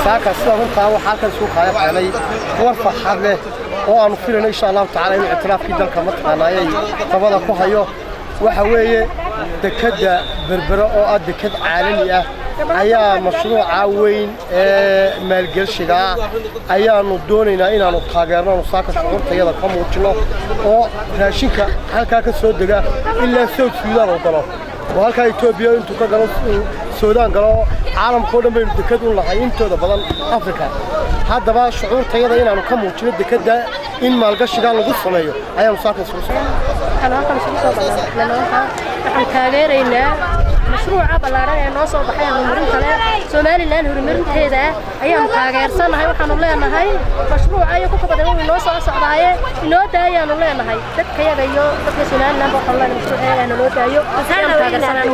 Saaka sida runtaa waxaa halkan suuqaaya keenay war farxad leh oo aanu filayno, insha Allahu tacaala, inuu ictiraafkii dalka mataqaanaayay dabada ku hayo. Waxa weeye dekedda Berbera oo ah deked caalami ah ayaa mashruuca weyn ee maalgelshiga ah ayaanu doonaynaa inaannu taageerno, aanu saaka shucuurtayada ka muujinno, oo raashinka halkaa ka soo dega ilaa South Suudaan oo galo oo halkaa Etoobiya intuu ka galo Suudaan galo. Caalamkao dhan baynu deked u nahay, intooda badan Afrika. Haddaba shucuurtayada inaannu ka muujino dekedda in maalgashigaa lagu sameeyo ayaanu saaka isugu soo Waxaanu halkan isugu soo ballaarnay, waxaan taageeraynaa mashruuca ballaaran ee noo soo baxay. Horumarinta leh Somaliland horumarinteeda ayaanu taageersanahay. Waxaanu leenahay mashruuca iyo kuka badan wuu inoo soo socdaaye inoo daayaanu leenahay. Dadkayaga iyo dadka Somaliland waxaanu leenahay mashruuceeda naloo daayo ayaanu taageersanaa.